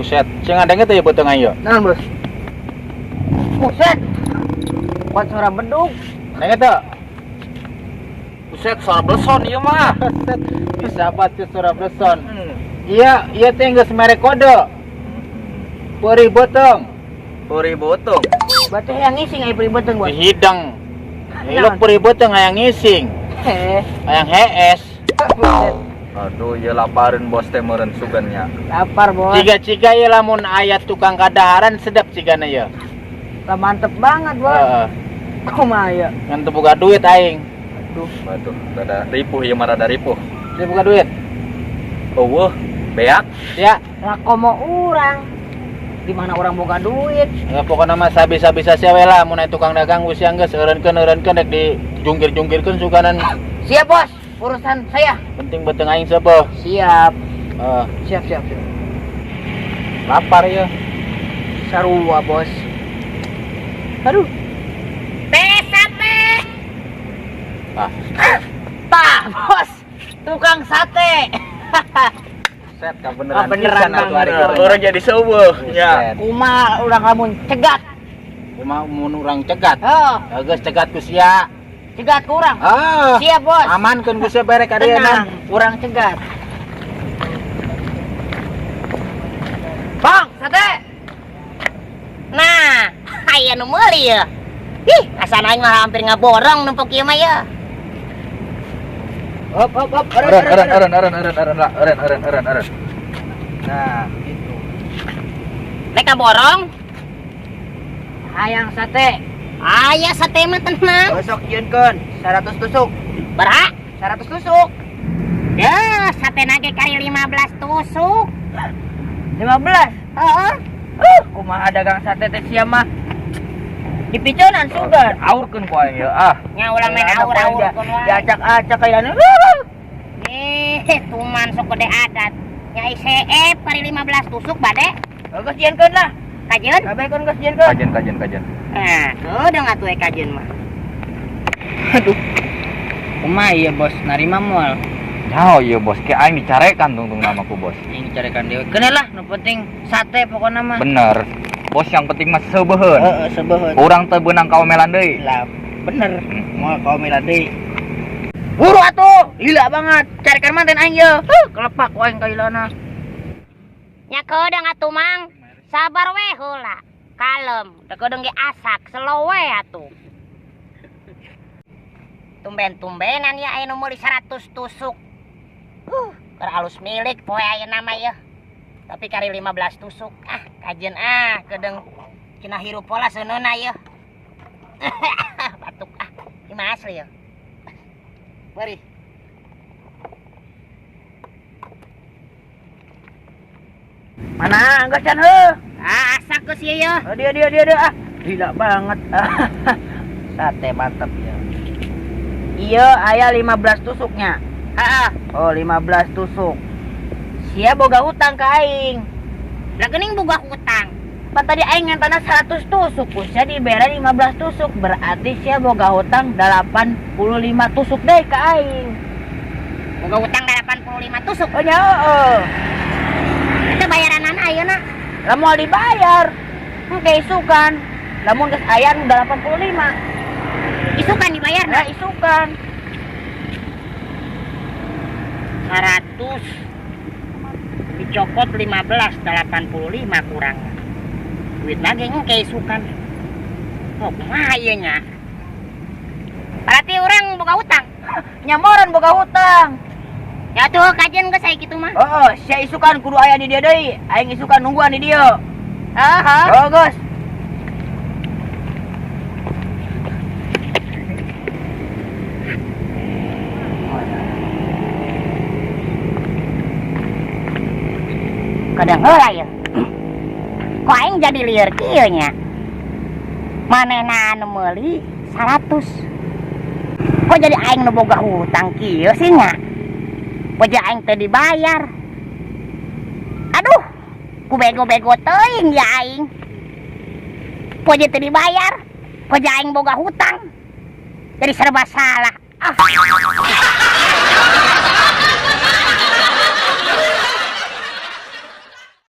Buset, sing ngadenge teh ya beuteung aing. Naon, Bos? Buset. Kuat suara bedug. Nenge teu? Buset, suara bleson ieu mah. Buset, bisa baca suara bleson. Iya, iya teh geus mere kode. Perih beuteung. Perih beuteung. Berarti hayang ngising aya perih beuteung, Bos. Dihidang. Ilok perih beuteung hayang ngising. Heh. Hayang hees. Buset. Aduh, ieu lapareun bos teh meureun sugan nya. Lapar, Bos. Ciga-ciga ieu lamun aya tukang kadaharan sedap cigana ieu. Lah mantep banget, Bos. Heeh. Kumaha ya? Ngan teu boga duit aing. Aduh, Waduh, rada ripuh ieu mah rada ripuh. Teu boga duit. Eueuh, beak. Ya, lah komo urang. Di mana orang boga duit? Ya, pokoknya mah sabisa-bisa sia we lah mun aya tukang dagang geus yang geus eureunkeun-eureunkeun rek dijungkir-jungkirkeun suganan. Siap, Bos. Urusan saya. Penting beuteung aing seubeuh. Siap. Heeh, Siap, siap, siap. Lapar ya. Sarua, Bos. Aduh. Teh sate. Ah, Tah, Bos. Tukang sate. set kabeneran. Kabeneran pisan atuh ari banget. kitu. Orang jadi seueuh nya. Buset. Kumaha urang lamun cegat. Kumaha mun urang cegat? Heeh, Ya geus cegat ku sia. Cegat ku urang. Ah, Siap, Bos. amankeun ku sia berek ka dieu. Tenang, urang cegat. Bang, sate. Nah, aya nu meuli ya. Ih, asana aing mah hampir ngaborong numpuk ieu mah ya. Hop, hop, hop. Eureun, eureun, eureun, eureun, eureun, eureun, lah, eureun, eureun, eureun, eureun. Nah, gitu. Rek ngaborong? Hayang sate. Aya sate mah tenang. Besok jieunkeun 100 tusuk. Berapa? 100 tusuk. Ya, sate nage kali 15 tusuk. 15. Heeh. Kumaha dagang sate teh sia mah. Dipiconan sugan. Aurkeun ku aing ieu ah. Nya ulah main aur-aur kun wae. Diacak-acak kayak Eh, tuman sok gede adat. Nya ICF kali 15 tusuk bade. Geus jieunkeun lah. Kajeun? Kabekeun geus jieunkeun. Kajen, kajen, kajen. Nah, udah ngatuh kajeun mah. Aduh. Kumaha ieu, Bos? Narima moal? Nyaho ieu bos, ke aing dicarekan tungtung namaku bos. Aing dicarekan deui. Keun lah, nu penting sate pokona mah. Bener. Bos yang penting mah seubeuheun. Heeh, seubeuheun. Urang teu beunang kaomelan deui. Lah, bener. Moal kaomelan deui. Buru atuh, lila banget. Carekan manten aing ye. Huh, kelepak ku aing ka ilana. Nya keudang atuh Mang. Sabar we heula. Kalem, da keudang ge asak, slow we atuh. Tumben-tumbenan ya aya nu meuli 100 tusuk. Keur alus milik poe ayeuna mah yeuh. Tapi kari 15 tusuk. Ah, kajeun ah, kedeung cenah hirup pola seuneuna yeuh. Batuk ah, ieu mah asli yeuh. Mari. Mana geus can heuh? Ah, asak geus ieu yeuh. Oh, dia dia dia dia ah. Gila banget. Sate mantap ya. Iya, aya 15 tusuknya. Heeh. Oh, 15 tusuk. Sia boga hutang ka aing. Lah geuning boga hutang. Pan tadi aing ngentana 100 tusuk, ku sia dibere 15 tusuk, berarti sia boga hutang 85 tusuk deh ka aing. Boga hutang 85 tusuk. Oh nya heeh. Itu bayaranana ayeuna. Lah moal dibayar. Engke isukan. Lamun geus aya nu 85. Isukan dibayar Nah, isukan. 100 dicokot 15, 85 kurang. Duit lagi engke isukan. Oh, kumaha ieu nya? Berarti orang boga hutang. Nyamoran boga hutang. Ya tuh kajian geus aya kitu mah. Heeh, sia isukan kudu aya di dieu deui. Aing isukan nungguan di dieu. Heeh. Oh, geus. Kadang heula ieu. Kok aing jadi lieur kieu nya? Manehna anu meuli 100. Kok jadi aing nu boga hutang kieu sih nya? Kok jadi aing teu dibayar? Aduh, ku bego-bego teuing ya aing. Kok jadi teu dibayar? Kok jadi aing boga hutang? Jadi serba salah. Ah.